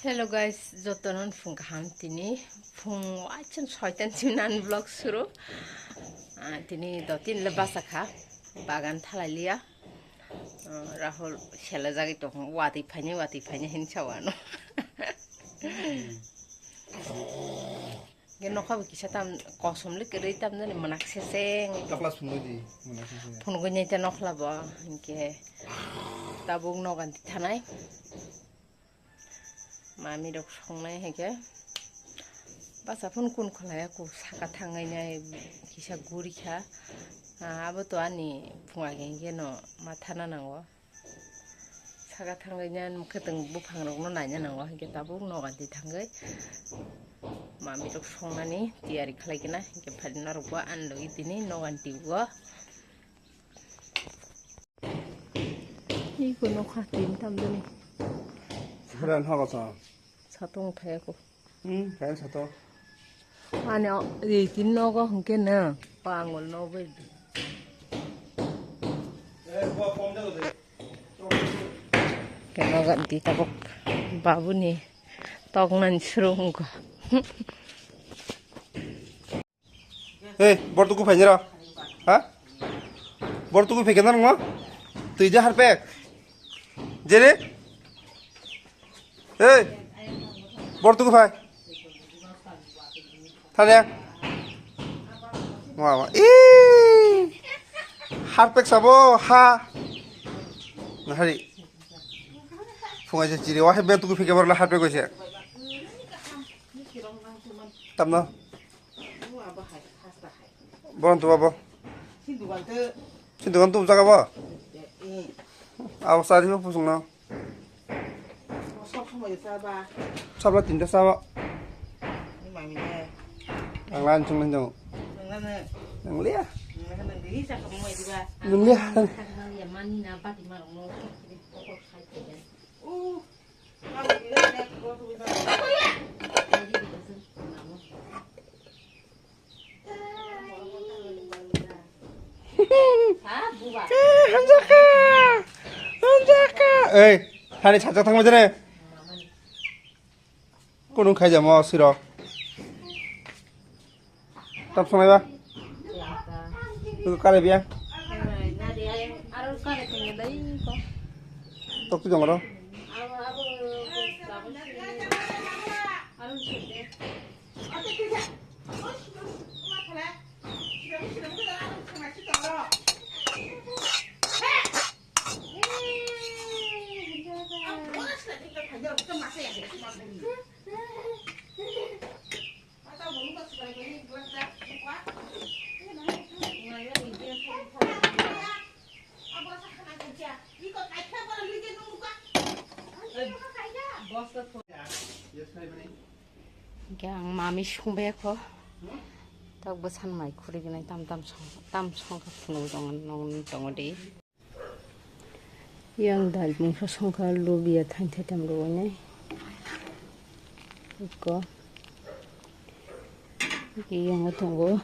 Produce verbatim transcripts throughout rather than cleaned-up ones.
Hello guys, jotono phung kaham. Tini phung waichan soitan chimnan vlog suru. Ah, tini dotin le basa kha, bagan thalai liya. Ah, Rahul sela jagwi tong, wati phaini, wati phaini hin sawano. Ge nokha bo kisa tam kosom le kwrwi tam jani mwnakse se. Tokla sungwi di, mwnakse se. Phunugwi nai ta nokla bo, hinkhe tabuk nogan thanai. Mami rok songnai hai khe basa phun kun kholai ya ku saka thangwi nai kisa guri kha. Ah, abo to ani phunga khe hinkhe no ma thana nango. Saka thangwi nai kwtwng buphang rok no naina nango hinkhe tabuk noga di thangwi mami rok songnani tiyari khlai kena hinkhe phari norok bo ani logi tini noga di o. Iko nokha tin tam jani. Hura nogo sa. Satong thaya ko. Hmm, kaya sato. Ani o, ri tin nogo hingke na. Pa angol no bai. Keno ganti tabuk. Babu ni. Tok nan surung ko. Hey, bor tuku phai nira. Ha? Bor tuku phai kena nangma? Tui je harpek. Jere? Hey. Bor tuku phai. Thale. Wa wa. Ih. Harpek sabo ha. Nahari. Phungai se chiri wa he ben tuku phai ke bor la harpek koise. Tamno. Boron tu babo. Sindugan tu jaga bo. Abo sari bo pusung no. Sabla tinta sabo. Ang lan chung lan jong. Nang liya. Nang liya. Hamjaka! Hamjaka! Ei, thani sajak thangma jene. Kunung khaijamo siro. Tap sonai ba. Iko kare biya. Tok tu jongro. Hingke ang mami songbaikho, tak bwsan mai khurigwnai tam tam song, tam songkha phunuk tongo, nong tongo di. Yang dal mungsa songkha lubiya thain thaitam rwinai. Ikko. Yang tongo.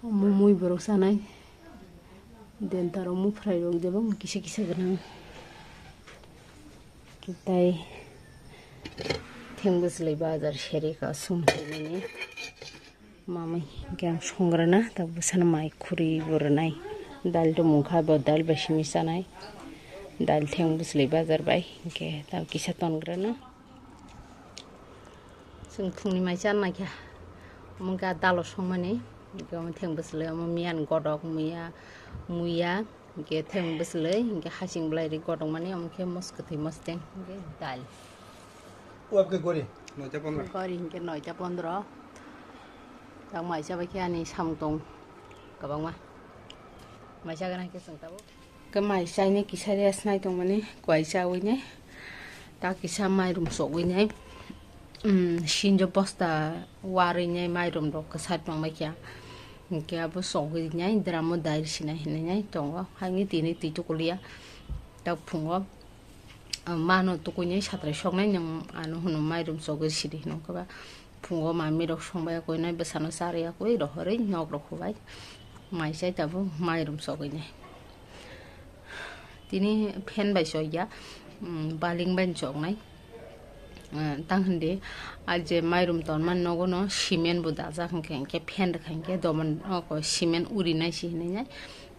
Omo mui borok sanai. Dentaro muprai rok jebang kisa kisa gwnang. Kitai theng bwswlwi bazar seri ka sum nini. Mamai hingke ang songrana, tak bwsano mai khuri bo rwnai. Dal do mungkha bo dal bai simi sanai. Dal theng bwswlwi bazar bai hingke tak kisa tongrana. Chwng phungni mai chan naikha. Omo wngkha dalo songmani. Hingke omo theng bwswlwi omo miyan godok muya, muya. Hingke theng bwswlwi, hingke hasing bwlai ri godok mani, omo khe mos kwthwi mos teng, hingke dal. Wabke gori, noita pondro. Gori hingke noita pondro. Tak mai chabai khe ani samung tong kwbangma. Mai chagana khe chwng tabuk. Khe mai chaini kisa rest nai tongmani, kwai chawi ne. Tak kisa mairum chogwi nai. Um, sinjo bosta warwi nai mairum rok kwsai tongbai kha. Hingke abo chogwi nai dramo dai sinai hinwi nai tongo. Haini tini twi tukuliya. Tak phungo, ah, mano tukuinai satrai soknai nwng ano hwnwi mairum chogwi sidi hwnwi khe ba. Phungo mami rok songbai yakwi nai bwsano charwi yakwi rohorwi nok rok hubai. Mai chai tabuk mairum chogwi nai. Tini fan bai chokya, um, baling bai choknai. Eh, tang hindi, ah, je mairum tonmani nogo no cement bo dajak hinkhe, hinkhe fan rwkha hinkhe doman oko cement urinai si hinwi nai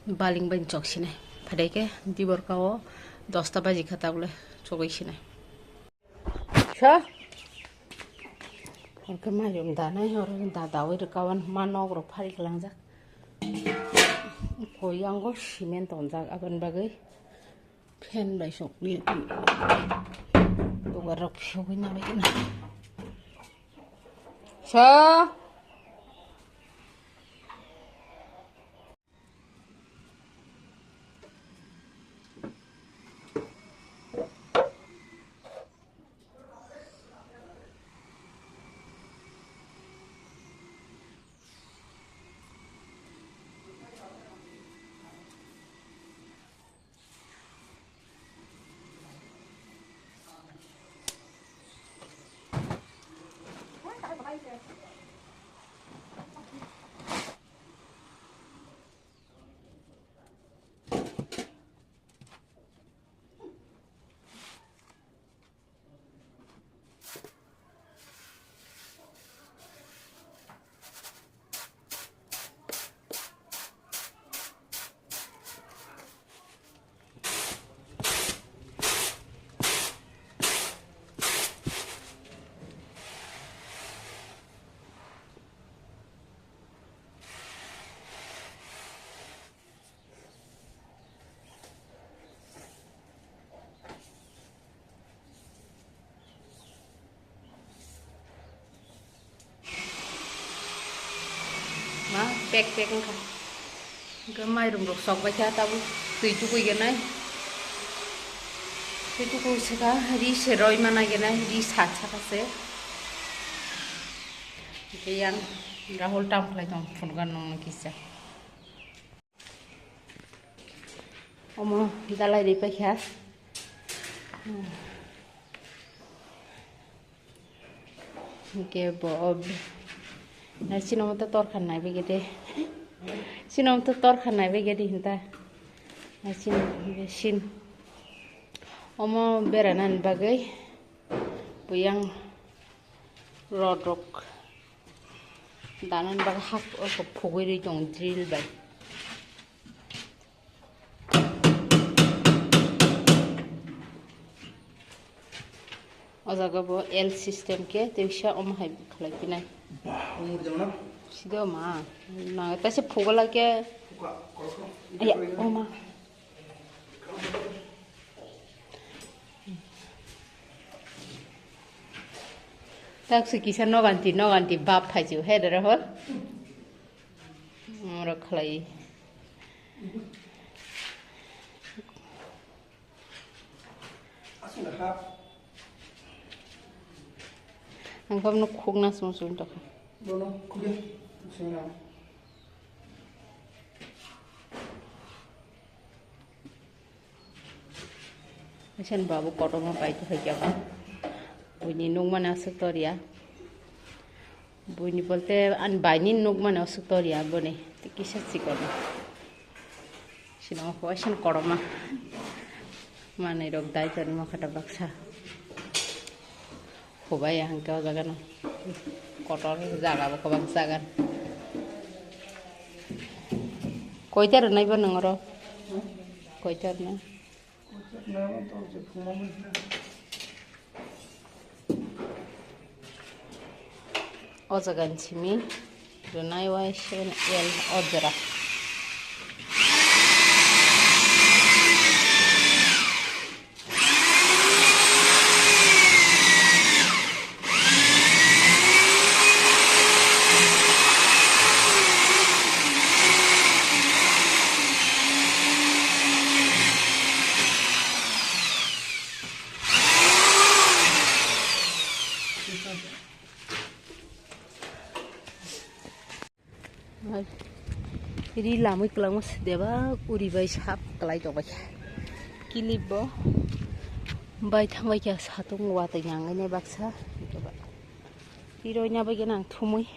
baling bai chok sinai. Phadai khe diborka o dosta baji kha tabule chogwi sinai. Sa? Hwnkhe mairum danai, oro da dawi rwkawan ma nok rok phari kwlangjak. Koi yango cement tonjak aboni bagwi. Fan bai sokli. Dugar rok sogwi na bai na. Sa. Ma pek pek wngkha. Hwnkhe mairum rok sok bai kha tabuk twi tukui gwnai. Twi tukui se kha ri se roi mana gwnai, ri sa sa kha se. Hwnkhe yang Rahul tam khlai tong phunukha nongno kisa. Omo dalai ri paikha. Hwnkhe bo, na chini omo to torkha nai bai gede. Chini omo to torkha nai bai gede hinta. Na chini sin. Omo beranani bagwi buyang rod rok. Danani bagwi hak oko phugwi rwi tongo drill bai. O jaga bo L system khe twisa omo hai khlai phinai. Bah, omo rijak na? Sido ma, na ta se phugala khe. Phuka, korokno. Aya, o ma. Tak se kisa noganti, noganti bap phai ju, he dara hol. Oro khlai. Ang kabo no khuk na sung sung tokha. Bono khuk ya, sung na. Asen babu kotorma pai tongkha kebo. Buini nukmani aswk toriya. Buini bolte ani baini nukmani aswk toriya boni. Tei kisa chikon. Sino ko asen kotorma. Manwi rok dai tonwi mankha ta baksa. Khobaiya hwnkhe o jaga no kotor jaga bo kwbang jaga. Koita rwnai bo nwng oro? Koita rwnai? O jaga ni simi. Rwnai wai seven L o jora. Ri lamwi kwlangma se bebak uri bai sap kwlai tongbaikha. Kilip bo bai thangbaikha satung watwi nangwi nai baksa. Ri roina bai gana ang thumwi.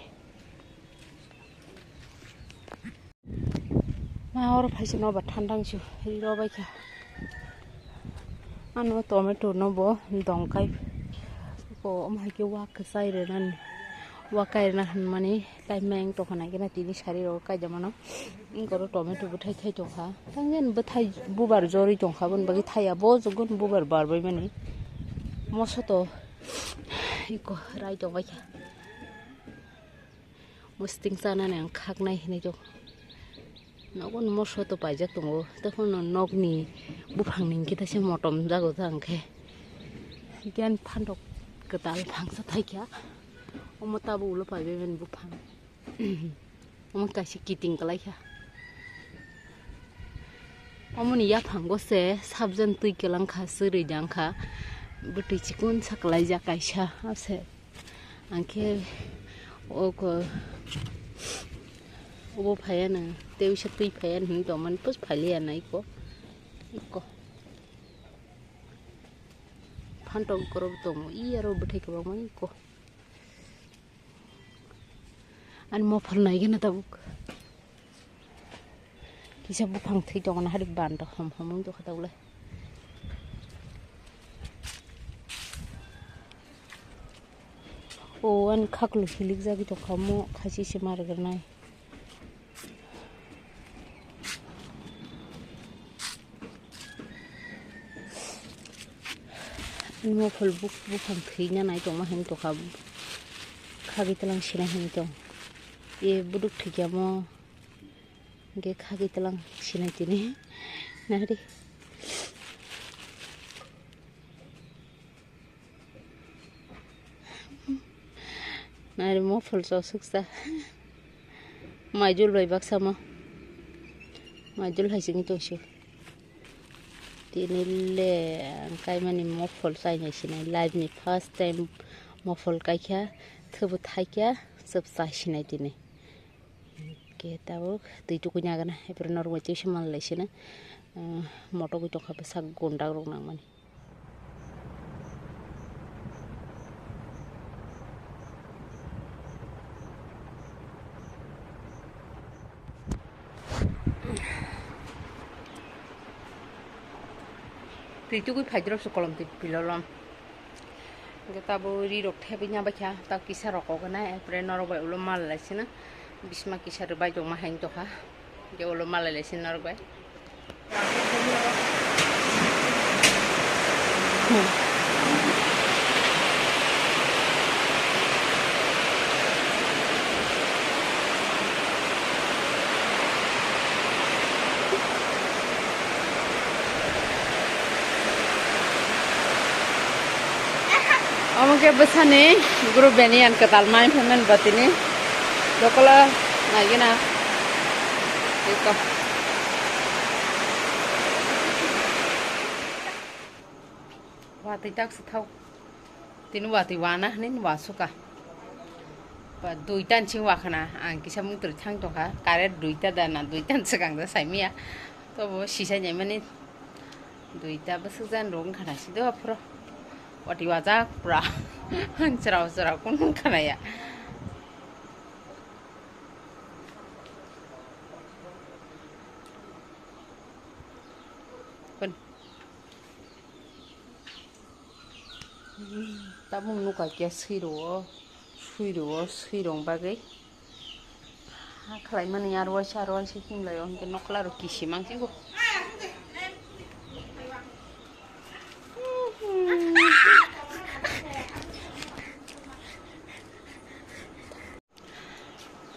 Ma oro phaisa nobar thandang su ri robaikha. Ano tomato no bo dongkai. O, omo hai khe wak kwchai rwnani, wak kai rwna hwnmani time ma wng tongkha nai khe na tini sari rok kaijak mano. Wng koro tomato bwthai thai tongkha. Tangkhe ani bwthai bubar jorwi tongkha, aboni bagwi thaiya bo jokon bubar barbai mani. Moso to iko rai tongbaikha. Musting chanani ang khaknai hinwi tong. Nogo ni moso to paijak tongo. Tei phano nokni buphangni hwnkhe teisa motom jago ta hwnkhe. Hwnkhe ani phantok kwtal phangsa thaikha. Omo tabuk ulo paibai mani buphang. Omo kaisa kiting kwlaikha. Omoni yaphango se sabjani twi kwlangkha, swrwi jangkha. Bwtwi chikon sa kwlaijak kaisa ase. Angkhe oko obo phaiya na, tei uisa twi phaiya hinwi tongmani, pus phailiya na iko, iko. Phantok korok tongo, iyaro bwthai kwbangma iko. Ani mophol naigena tabuk. Kisa buphang thwi tongna hari banda hom hom wng tongkha tabuk le. O ani khaklo hilik jagwi tongkha omo khaisi se mar gwnai. Ani mophol buk-, buphang thwina nai tongma hinwi tongkha. Khagwi twlang sina hinwi tong. E buduk thwikya mo. Hwnkhe khagwi twlang sinai tini. Nari. Nari mophol chosuk sa. Maijul bai baksa mo. Maijul hai sing tongsi. Tini le ang kaimani mophol chainai sinai. Life ni first time mophol kaikha. Thwbo thaikha. Chwp chai sinai tini. Ke tabuk twi tukui nagana, epre norok bai twi samal lai sina, ah, motok bai tongkha bwsak gundak rok nangmani. Twi tukui phaidrop se kolom twi pilolom. Hwnkhe tabuk ri rok thebwi nya baikha, tabuk kisa rok kok gana, epre norok bai ulo mal lai sina, bisma kisa rwbai tongma hai wng tongkha, hwnkhe ulo mal lai sina norok bai. Omo khe bwsani group beni ang kwtal mai phaimani batini dokolo naigena. Eko. Watwi tak se thau. Tini watwi wana hwnwi wasukha. Ba duita ni sing wakhana ang kisa mungtwrwi thang tongkha. Current duita da na duita ni swkang da saimanya. Tobo sisa nyaimani duita bwswk jan rok wngkha na sido aphuru. Watwi wajak pura. Chwrao chwrao kun wngkha na ya. Kun. Tabuk nukha khe swi rwo, swi rwo, swi rwng bagwi. Ha khlaimani aro waisa, aro waisa himlai o, hwnkhe nokla rok kisi mangsigo.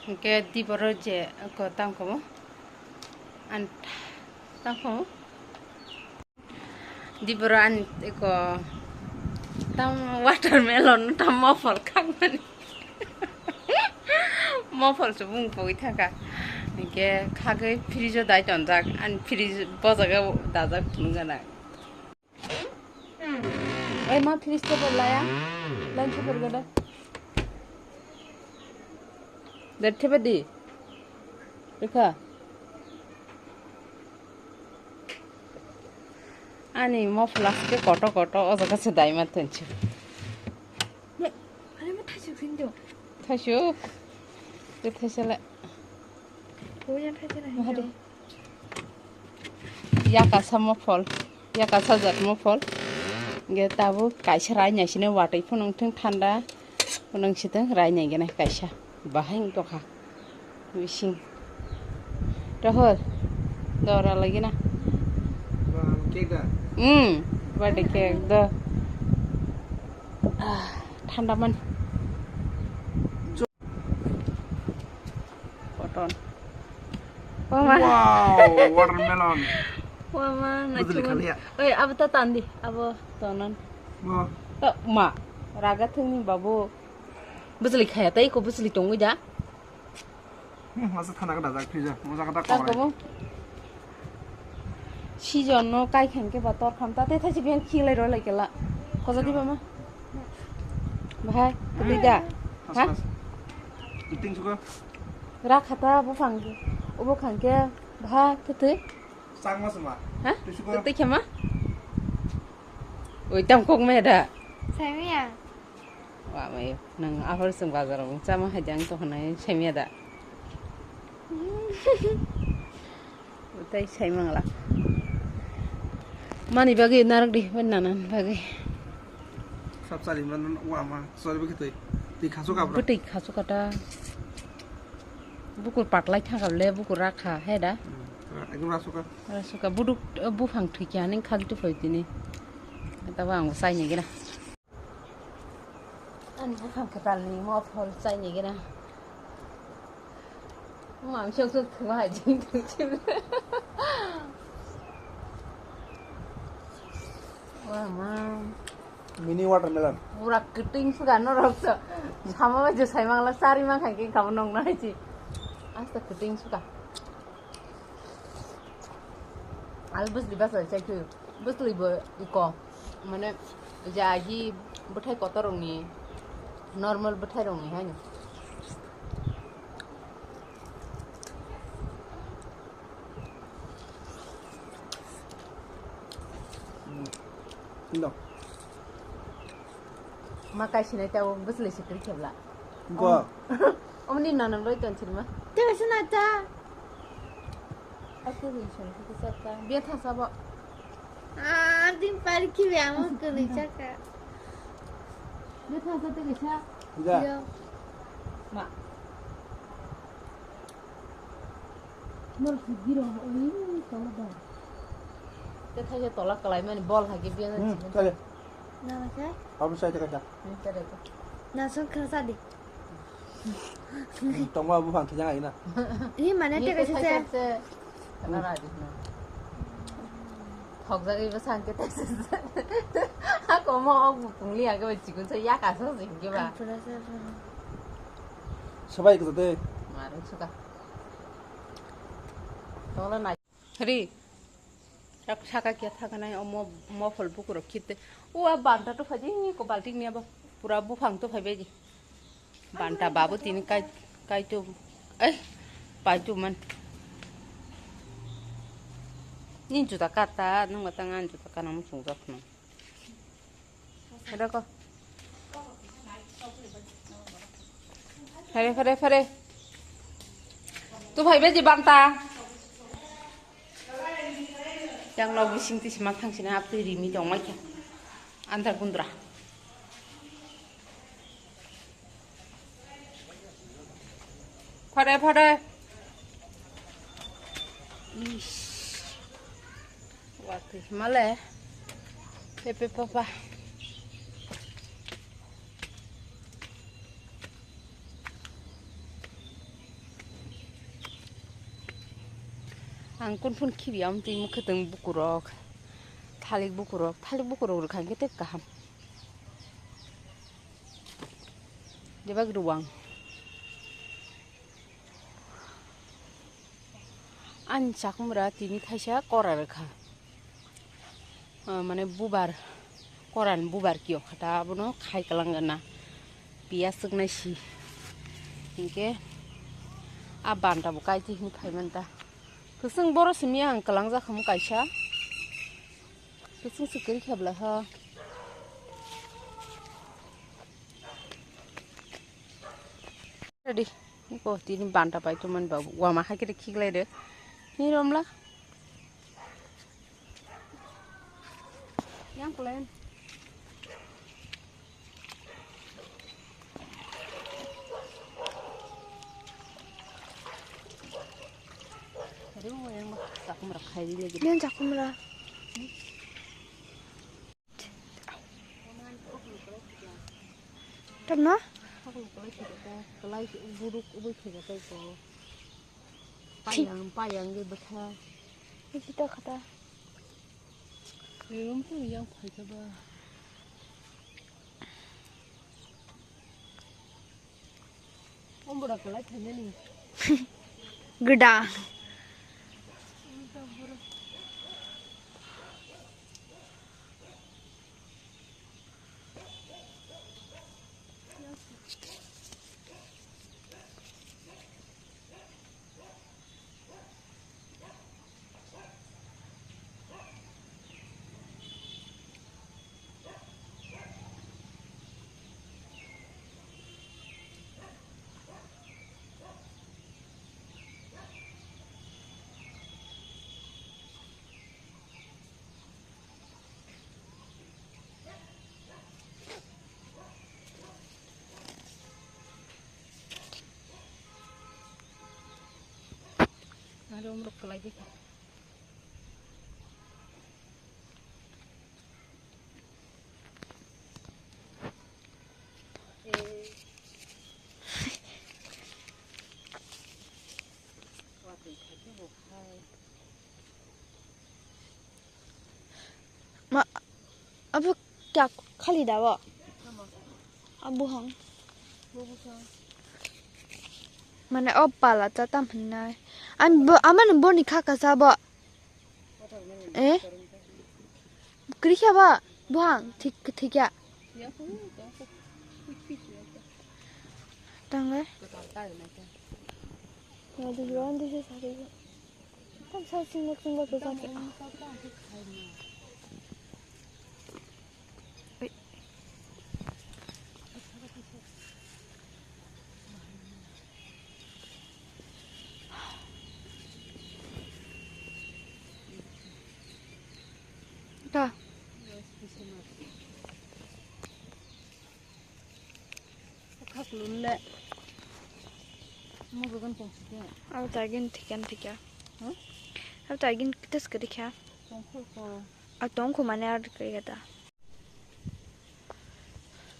Hwnkhe diboro je eko tangkhomo, an tangkhomo. Diboro ani eko tam watermelon tam mopol khakmani. Mopol se bung pogwi thaka. Hwnkhe khagwi fridge o dai tonjak, ani fridge bojagao dajak phunukgana. Oi ma fridge table laya. Lan super gada. Dai theba di. Rekha. Ani mopla ke koto koto o jaga se dai ma tonsi. Ani ma thaisuk sin do. Thaisuk. Te thaisale. Oya thaisale. Mahari. Yakasa mopol, yakasa jat mopol. Hingke tabuk kaisa rainai sini watui phunung thung thanda phunung sitwng rainai gana kaisa bahai wng tongkha bising. Rahul, dora lagi na. Cake da? Hmm, birthday cake da. Ah, thanda man. Koton. Wama. Wow, watermelon. Wama, bujuli nachuma. Khaliya. Oi, abo ta tandi, abo tonon. Bo. To, ma, raga thungni babu. Bujuli khaya, tai ko bujuli tongwi da. Hmm, masa thana ka dajak, frija, masa ka ta. Ta kawai. Kobo. Season no kai khan ke ba tor kham ta, te thai si biyan khilai roi lai kela. Koja di ba ma? Bahai, kudui da? Has, ha? Has. Ting suka. Ra khata bo phang ke. Obo khang ke, bahai, kutui. Sang mas ma. Ha? Ting suka. Kutui khema? Oi, tam kok me da. Saimiya. Wa mai, nang ahor sung bazar mung chama hai jang to hanai saimiya da. Utai sai mangla. Mani bagwi narak di, bai nanan bagwi. Sab sari man wa ma, sorry bagwi tui. Tui khasu kabra. Bwtwi khasu kata. Bukur patlai thangkable, bukur rakha, he da? Hmm, ra-, ekdom rasuka. Rasuka, buduk, eh, buphang thwikya ning khagtu phai tini. Tabo ang sai ni gina. Ani buphang kwtalni mo phol chaini gina. Mo ang sok sok thuma hai jing thung chim. Wah, ma. Mini watermelon. Pura kiting suka no rok so. Sama ba je sai mangla sari mang khai ke kabo nong na hai chi. Asta kiting suka. Al bus di bus chai tu. Bwsli bo iko, mane, je agi bwthai kotor rokni, normal bwthai rokni haino. Hmm. Indo. Ma kai sinai tabo bwsli sikri khebla. Go. Om-, omni nanam loi ton sirma. Tebo sina ta. Aku hui song kiki saka. Biya thasa bo. Ah, din pari ki be amo kuni chaka. Biya thasa te kisa. Ja. Yo. Ma. Nor sugiro oi tola da. Te thaisa tola kalai mani bol hagi biya na. Hmm, chini. Kale. Na ma sa? Abu sai te kasa. Hmm, kale. Na song khasa di. Tongma buphang thwijang aina. Hi mane. Ni teka te sise. Thwijang se. Kana ra di na. Thok jagwi bwsang ke teka sise. Ha komo ok bukung li age ba chikun se ya ka so jing ke ba. Ampura se. Sabai ko de. Marung suka. Tongla nai. Ri. Rak saka kia thakanai o mo, mo phol bukurok khite. O a banta to phaji ko balting ni abo. Pura buphang to phaibai ji. Banta babu tini kai, kai to. Ai. Pai to man. Ni juta kata, nung mata ngan juta kana mo chungjak no. Hede ko. Hede, hede, hede. Tu phaibe je banta. Yang nok bising ti sima thang sini hap twi rimi tong mai kha. Andar gundra. Phare, phare. Ish. Watwi male. Pepe papa. Ang kun phun khibi am twi mukhe tong bukurok. Thalik bukurok, thalik bukurok rwkha hwnkhe tei kaham. Bebak ruwang. Ani chakumra tini thaisa kora rwkha. Ah, mane bubar, koran bubar kiyok kha ta abono khai kwlangna. Piyas swknai si. Hinkhe a banta bo kaiti hini phai manta. Kwchwng boro simi ang kwlangjak khamu kaisa. Kwchwng se kwrwi khe bwla ha. Ready. Iko tini banta pai to man babu. Wama hai khe khiklai de. Ni romla. Yang plan. Nini jakumra. Tamno? Payang, payang ge bwtha. Iki ta khata. Rum tu yang phai ka ba. Gwdang. Aro umrok kwlai di. Ma, abo kya khali da bo? Abo hang. Mane o pala ta tam hinai. Am bo, amani boni kha kasa bo. Eh? Kri kha ba? Bo hang, thik, thik ya. Tang le. Ya, di luar di sih sari. Tam sa singok singok tu sa. Ta. Khaklun le. Mugugan kong sike. Abo tagin thikan thika. Huh? Abo tagin kitas kadi kha. Tongkhu ko. A tongkhu mane ar kari kata.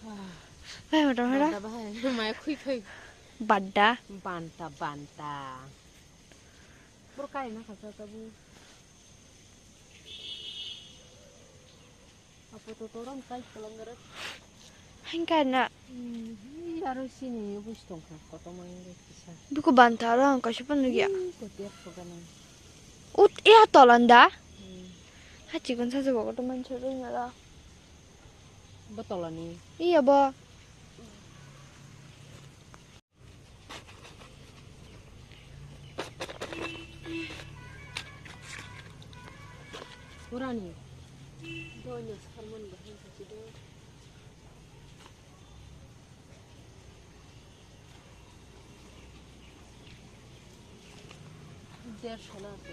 Wah. Bai mo tong hara. Banta bahai. Mai khui khui. Badda. Banta, banta. Bor kai na khasa tabu. Apo to toron kai kolong gara. Hingka na. Hmm, aro sini bus tong kha koto mang de kisa. Buku banta aro ang kaisa pun nugya. Hmm, kote ko gana. Ut e atolan da. Hmm. Hachi gun sa se bogo to manchuru ngara. Botolani. Iya bo. Kurani. Donya salmon bahai sasi do. Dersho na ase.